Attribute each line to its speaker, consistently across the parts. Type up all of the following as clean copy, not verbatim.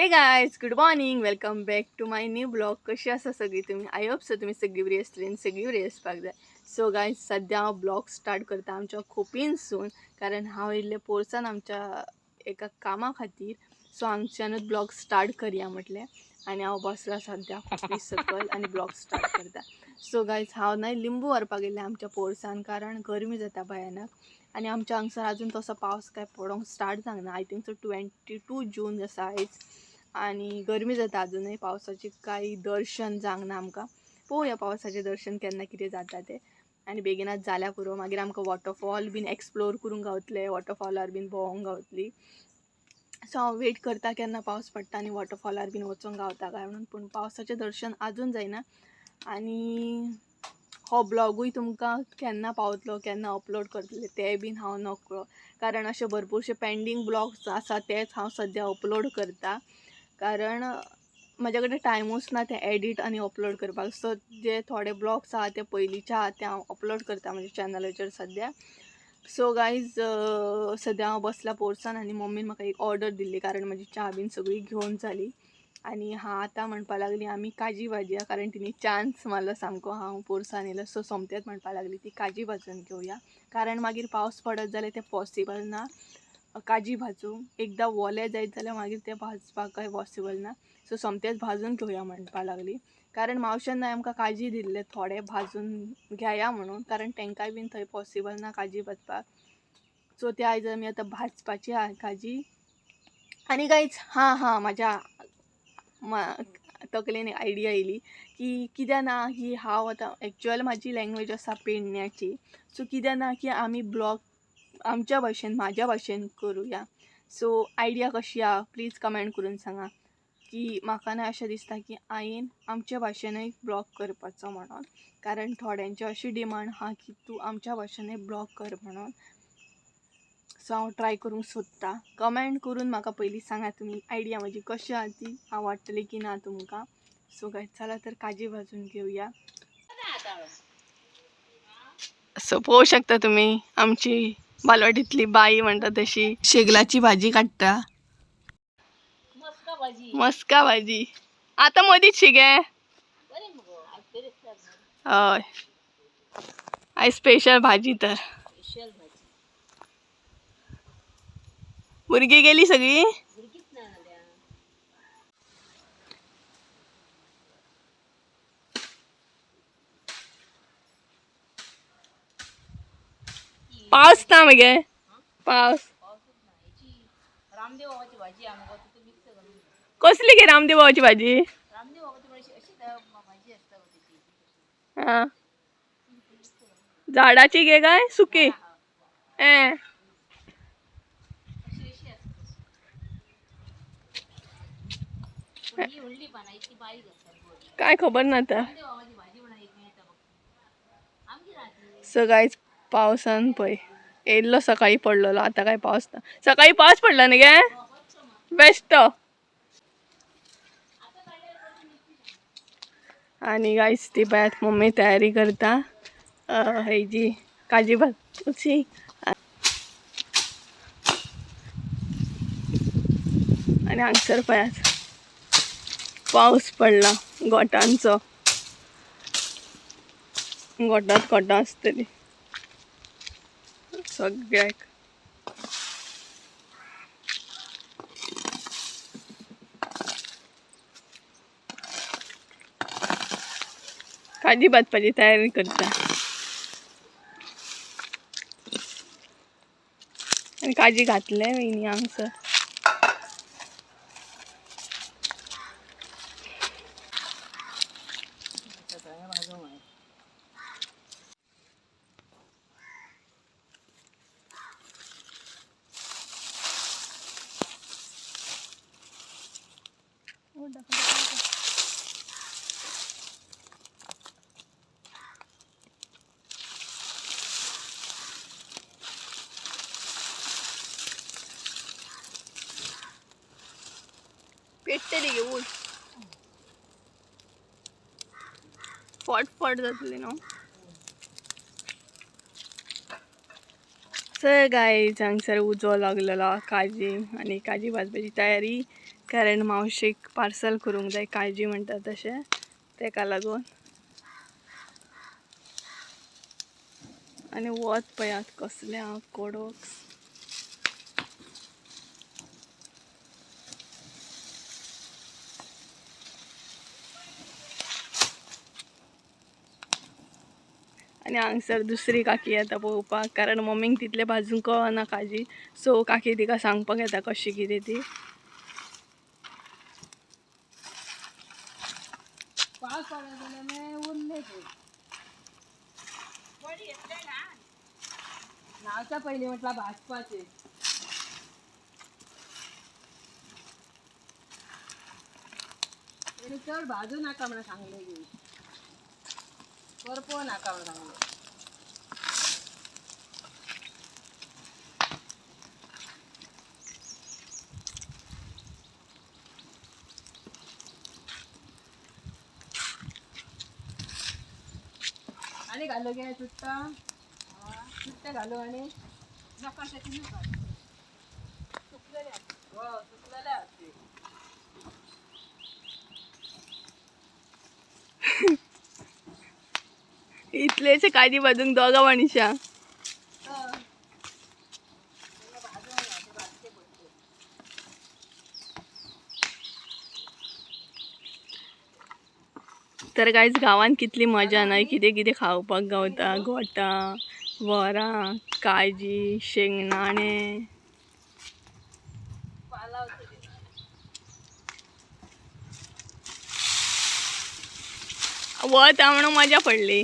Speaker 1: Hey guys, good morning, welcome back to my new blog. कशी आसा सगळी तुमी? I hope so तुमी सगळीं बरी आसतली आनी सगळीं बरी आसपाक जाय. सो गायज, सद्या हांव ब्लॉग स्टार्ट करता आमच्या खोपीनसून, कारण हांव येयल्लें पोरसान आमच्या एका कामा खातीर. सो हांगच्यानूच ब्लॉग स्टार्ट करया म्हटलें आनी हांव बसलां सद्या खोपी सकयल आनी ब्लॉग स्टार्ट करता. सो गायज, हांव न्हय लिंबू व्हरपाक गेल्लें आमच्या पोरसान, कारण गरमी जाता भयानक आनी आमच्या हांगसर अजून तसो पावस काय पडोंक स्टार्ट जावंक ना. I think so 22 जून आसा आयज आनी गरमी जाता, अजूनय पावसाचें कांय दर्शन जावंक ना आमकां. पळोवया पावसाचें दर्शन केन्ना कितें जाता तें आनी बेगीनाच जाल्यार पुरो, मागीर आमकां वॉटरफॉल बीन एक्सप्लोर करूंक गावतलें, वॉटरफॉलार बीन भोंवोंक गावतली. सो हांव वेट करता केन्ना पावस पडटा आनी वॉटरफॉलार बीन वचोंक गावता काय म्हणून, पूण पावसाचें दर्शन आजून जायना. आनी हो ब्लॉगूय तुमकां केन्ना पावतलो, केन्ना अपलोड करतले तें बीन हांव नकळो, कारण अशे भरपूरशे पेंडींग ब्लॉग्स आसा तेच हांव सद्या अपलोड करता, कारण म्हज्या कडेन टायमूच ना ते एडिट आनी अपलोड करपाक. सो जे थोडे ब्लॉग्स आहा ते पयलींचे आहा ते हांव अपलोड करता म्हज्या चॅनलाचेर सद्या. सो गायज, सद्या हांव बसलां पोरसान आनी मम्मीन म्हाका एक ऑर्डर दिल्ली, कारण म्हजी च्या बीन सगळी घेवन जाली आनी हा आतां म्हणपा लागली आमी काजी भाजया, कारण तिणी चान्स मारलो सामको, हांव पोरसान येयलो. सो सोमतेच म्हणपा लागली ती काजी भाजून घेवया, कारण मागीर पावस पडत जाल्यार तें पॉसिबल ना काजी भाजूंक. एकदां वोलें जायत जाल्यार मागीर तें भाजपाक कांय पॉसिबल ना. सो सोमतेच भाजून घेवया म्हणपा लागली, कारण मावशेन न्हय आमकां काजी दिल्ले थोडे भाजून घेया म्हणून, कारण तांकांय बीन थंय पॉसिबल ना काजी भाजपाक. सो ते आयज आमी आतां भाजपाची आहा काजी. आनी गायज, हां हां म्हाज्या तकलेन एक आयडिया येयली की कित्याक ना की हांव आतां एक्चुअल म्हाजी लँग्वेज आसा पेडण्याची, सो कित्याक ना की आमी ब्लॉग आमच्या भाशेन, म्हाज्या भाशेन करुया. सो आयडिया कशी आहा प्लीज कमेंट करून सांगा की म्हाका न्हय अशें दिसता की हांवें आमच्या भाशेनूय ब्लॉग करपाचो म्हणून, कारण थोड्यांची अशी डिमांड आहा की तूं आमच्या भाशेनूय ब्लॉग कर म्हणून. सो हांव ट्राय करूंक सोदता. कमेंट करून म्हाका पयलीं सांगा तुमी आयडिया म्हजी कशी आहा ती आवडटली की ना तुमकां. सो गायज, चला तर काजी भाजून घेवया. सो पळोवंक शकता तुमी आमची बालवाडींतली बाई म्हणटा तशी शेगलाची भाजी काडटा, मस्का भाजी. आतां मदींच शिगे हय, आयज स्पेशल भाजी तर. भुरगीं गेली सगळीं? पावस ना मगे, पावस. कसली गे रामदेव बाबाची भाजी? हा, झाडाची गे काय सुकी? ए काय खबर ना आता. सो गायज, पावसान पळय येयल्लो सकाळी पडलेलो, आतां काय पावस ना. सकाळी पावस पडला न्ही गे बेस्ट. आनी गायज ती पळयात मम्मी तयारी करता हेजी काजी भाजची. आनी हांगसर पळयात पावस पडला गोटांचो, गोटांत गोटां आसतली सगळ्याक. काजी भाजपाची तयारी करता आनी काजी घातले वयनी हांगसर. पेट्टली गे ऊस, फट फट जातली न्हू. सर गायज हांगसर उजो लागलेलो काजी आनी काजी भाजपाची तयारी, कारण मावशेक पार्सल करूंक जाय काजी म्हणटा तशें, तेका लागून. आनी वत पळयात कसलें आहा कडक. आनी हांगसर दुसरी काकी येता पळोवपाक, कारण मम्मीक तितलें भाजूंक कळना काजी, सो काकी तिका सांगपाक येता कशी कितें ती.
Speaker 2: पयलीं म्हटल्यार भाजपाचें. चड भाजू नाका म्हणून सांगलें की, करपो नाका म्हणून सांगलें. आनी घालू गे चुट्टा, चुट्टा घालू आनी नाका नाका सुकलेले, सुकलेले आसते.
Speaker 1: इतलेशे काजी भाजूंक दोगां मनीशां. तर कांयच गांवांत कितली मजा न्हय, कितें कितें खावपाक गावता, गोटां, वरां, काजी, शेंगदाणे. वत म्हणून मजा पडली.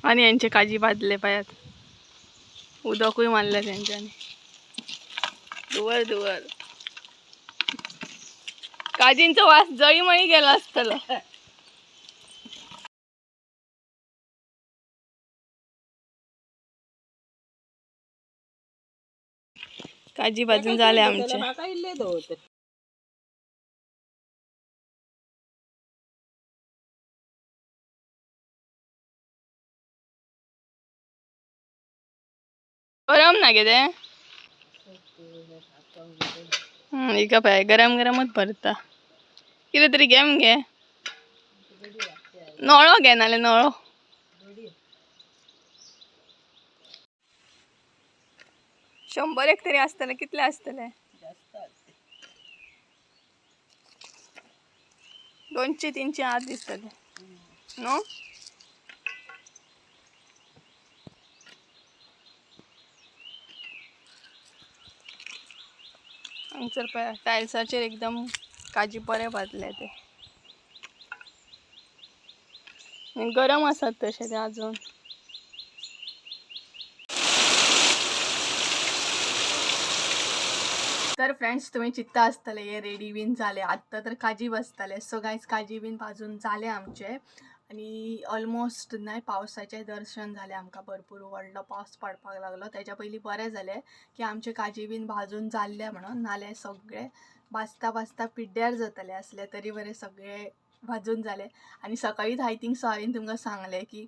Speaker 1: आनी यांचे काजी भाजले पायात, उदकूय मारले तेंच्यांनी. धुवर धुवर काजींचो वास जळीमळी गेला आसतलो. काजी भाजून झाले आमचे. गरम ना गे ते, एका पळय गरम गरमच भरता. कितें तरी घे मगे, नळो घे नाल्यार नळो. 100 तरी आसतले. कितले आसतले? 200-300 आत दिसतले न्हू. हांगसर पळय टायल्साचेर एकदम काजी बरे भाजले ते, गरम आसात तशे ते अजून. तर फ्रेंड्स तुम्ही चित्ता आसतले हे रेडी बीन जाले, आत्तां तर काजी बसतले. सो गायज काजी बीन भाजून जाले आमचे आनी ऑलमोस्ट न्हय पावसाचें दर्शन जालें आमकां. भरपूर व्हडलो पावस पडपाक लागलो. तेज्या पयलीं बरें जालें की आमचे काजी बीन भाजून जाल्ले म्हणून, नाल्यार सगळे भाजता भाजता पिड्ड्यार जातले आसले, तरी बरें सगळे भाजून जाले. आनी सकाळीच I think so हांवें तुमकां सांगलें की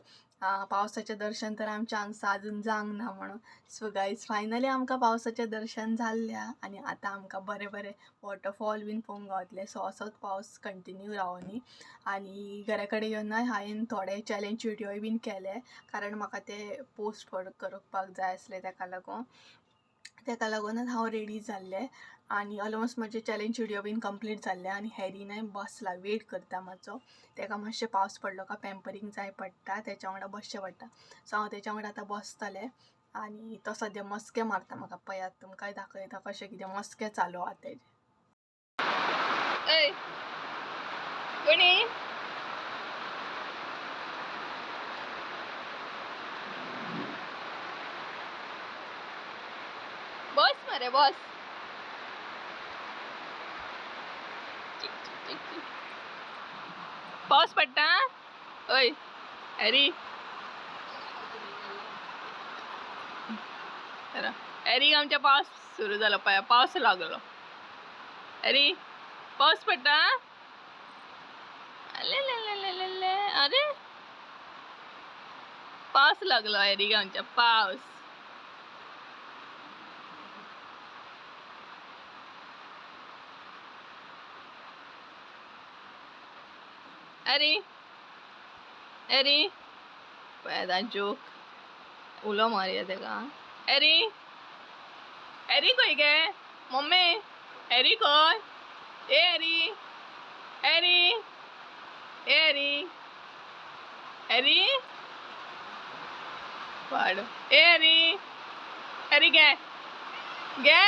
Speaker 1: पावसाचें दर्शन तर आमच्या हांगसर अजून जावंक ना म्हणून. सो गायज फायनली आमकां पावसाचें दर्शन जाल्लें आनी आतां आमकां बरें बरें वॉटरफॉल बीन पळोवंक गावतले. सो असोच पावस कंटिन्यू रावनी. आनी घरा कडेन येवन हांवें थोडे चॅलेंज व्हिडियोय बीन केले, कारण म्हाका ते पोस्ट करपाक जाय आसले, तेका लागूनच हांव रेडी जाल्लें. आनी ऑलमोस्ट म्हजे चॅलेंज व्हिडियो बीन कंप्लीट जाल्ले. आनी हॅरीनय बसला वेट करता मातसो, तेका मातशें पावस पडलो काय पॅम्परींग जाय पडटा, तेच्या वांगडा बसचें पडटा. सो हांव तेच्या वांगडा आतां बसतलें आनी तो सद्या मस्के मारता म्हाका. पळयात तुमकांय दाखयता कशें कितें मस्के चालू आहा तेजे. कोणी बस मरे बस. चिक चिक चिक चिक. पावस पडटा. ओय एरी, एरीक आमच्या पावस सुरू झाला, पाया पावस लागलो. एरी पावस पडटा. अले ले ले ले ले ले, अरे पावस लागलो एरीक आमच्या, पावस. अरे अरे पळय जोक उलो मारया तेका. एरी एरी खंय गे मम्मी? एरी खंय? ए एरी, एरी, ए एरी, एरी पाड. ए एरी, एरी गे गे,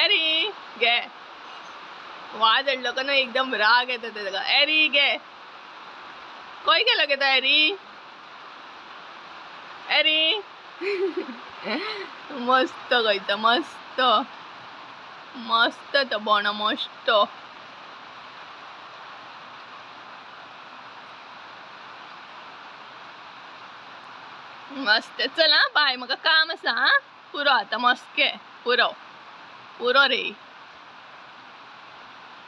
Speaker 1: एरी गे. वाज हाडलो का न्हू एकदम राग येता तेका. एरी गे, खंय गेलो गे तो एरी? एरी मस्त खंयचो, मस्त मस्त तो बोणो मस्त. मस्त. चल आं, बाय, म्हाका काम आसा. आं, पुरो आतां, मस्के पुरो, पुरो रे,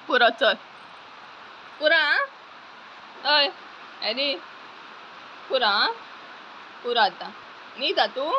Speaker 1: पुरो, चल पुरो. आं, हय एरी, पुरो. आं, पुरो आतां, न्हिद आं तूं.